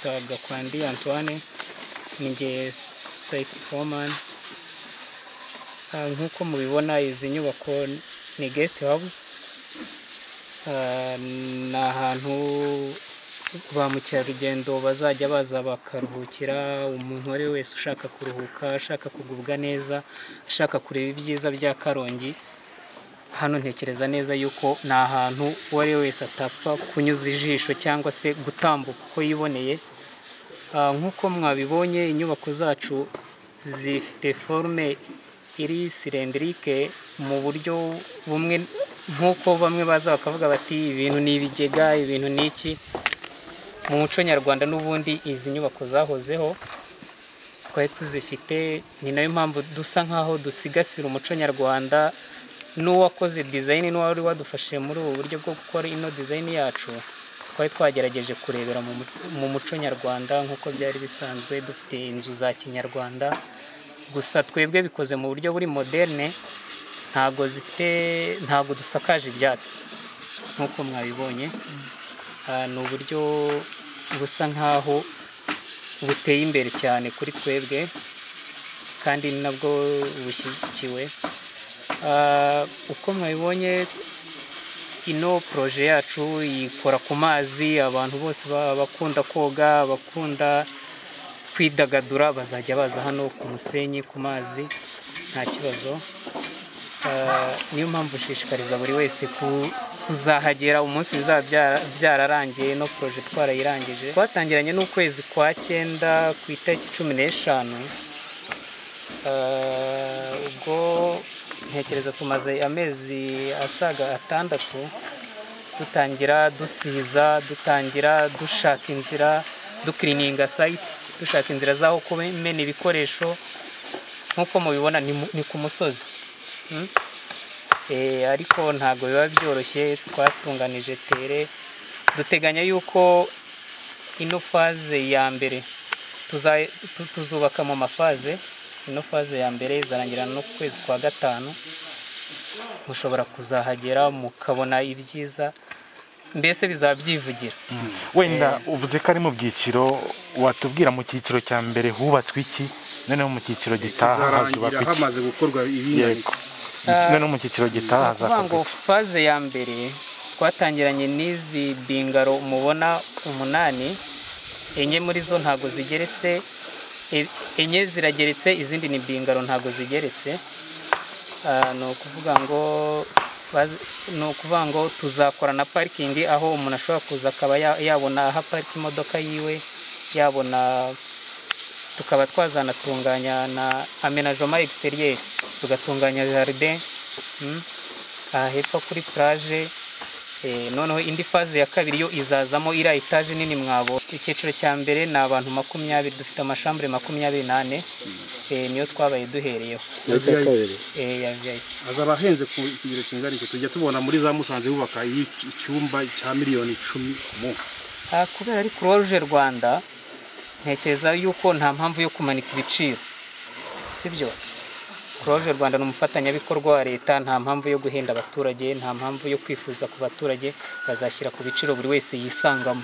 Nitwa Gakwandi Antoine, ninjye site foreman. Nk'uko mubibona, izi nyubako ni guest house. Ni ahantu ba mukerarugendo bazajya baza bakaruhukira. Umuntu uwo ari we wese ushaka kuruhuka, ashaka kugubwa neza, ashaka kureba ibyiza bya Karongi, hano ntekereza neza yuko ni ahantu uwo ari we wese atapfa kunyuza ijisho cyangwa se gutambuka uko yiboneye. Nk'uko mwabibonye, inyubako zacu zifite forme iri cylindrique mu buryo bumwe, nk'uko bamwe baza bakavuga bati ibintu ni ibigega, ibintu ni iki. Mu muco nyarwanda n'ubundi izi nyubako zahozeho, twari tuzifite. Ni nayo mpamvu dusa nkaho dusigasira umuco nyarwanda. N'uwakoze design, n'uwari wadufashije muri ubu buryo bwo gukora ino design yacu, twari twagerageje kurebera mu muco nyarwanda nk'uko byari bisanzwe dufite inzu za kinyarwanda. Gusa twebwe bikoze mu buryo buri moderne, ntago dusakaje ibyatsi nk'uko mwabibonye. Ni uburyo busa nkaho buteye imbere cyane kuri twebwe, kandi ni nabwo bushyigikiwe. Uko mwabibonye, ino projet yacu ikora ku mazi. Abantu bose bakunda koga, bakunda kwidagadura, bazajya baza hano ku musenyi, ku mazi, nta kibazo. Niyo mpamvu nshishikariza buri wese kuzahagera umunsi bizaba byararangiye, no projet twarayirangije. Twatangiranye n'ukwezi kwa cyenda ku itariki 15. Ubwo ntekereza tumaze amezi asaga 6 dutangira dusiza, dutangira dushaka inzira, ducleaninga site, dushaka inzira z'aho kumena ibikoresho. Nk'uko mubibona, ni ku musozi. Ariko ntabwo biba byoroshye. Twatunganije terrain, duteganya yuko ino phase ya mbere tuzubaka mu maphase. Ino phase ya mbere izarangira no ku kwezi kwa gatanu. Mushobora kuzahagera mukabona ibyiza, mbese bizaba byivugira. Wenda uvuze ko ari mu byiciro, watubwira mu cyiciro cya mbere hubatswe iki, noneho mu cyiciro gitaha Kizarangira hazubakwa iki? hamaze gukorwa ibingana Yego, noneho mu cyiciro gitaha Ni ukuvuga ngo hazakorwa iki? Phase ya mbere twatangiranye n'izi bungalow mubona umunani. Enye muri zo ntabwo zigeretse, enye zirageretse, izindi ni bungalow, ntabwo zigeretse. Ni ukuvuga ngo tuzakora na parking, aho umuntu ashobora kuza akaba yabona aho aparika imodoka yiwe, yabona. Tukaba twazanatunganya na aménagement extérieur, tugatunganya jardin, aha hepfo kuri plage. Noneho indi phase ya kabiri yo izazamo iriya étage nini mwabo. Icyiciro cya mbere ni abantu 20, dufite amachambre 24, niyo twabaye duhereyeho. Ya VIP. Ya VIP. Azaba ahenze ku kigero kingana iki? Tujya tubona muri za Musanze bubaka icyumba cya miliyoni 10 ku munsi. Kubera ari Croix Rouge Rwanda, ntekereza yuko nta mpamvu yo kumanika ibiciro, sibyo? Croix Rouge Rwanda ni umufatanyabikorwa wa leta, nta mpamvu yo guhenda abaturage, nta mpamvu yo kwifuza ku baturage. Bazashyira ku biciro buri wese yisangamo.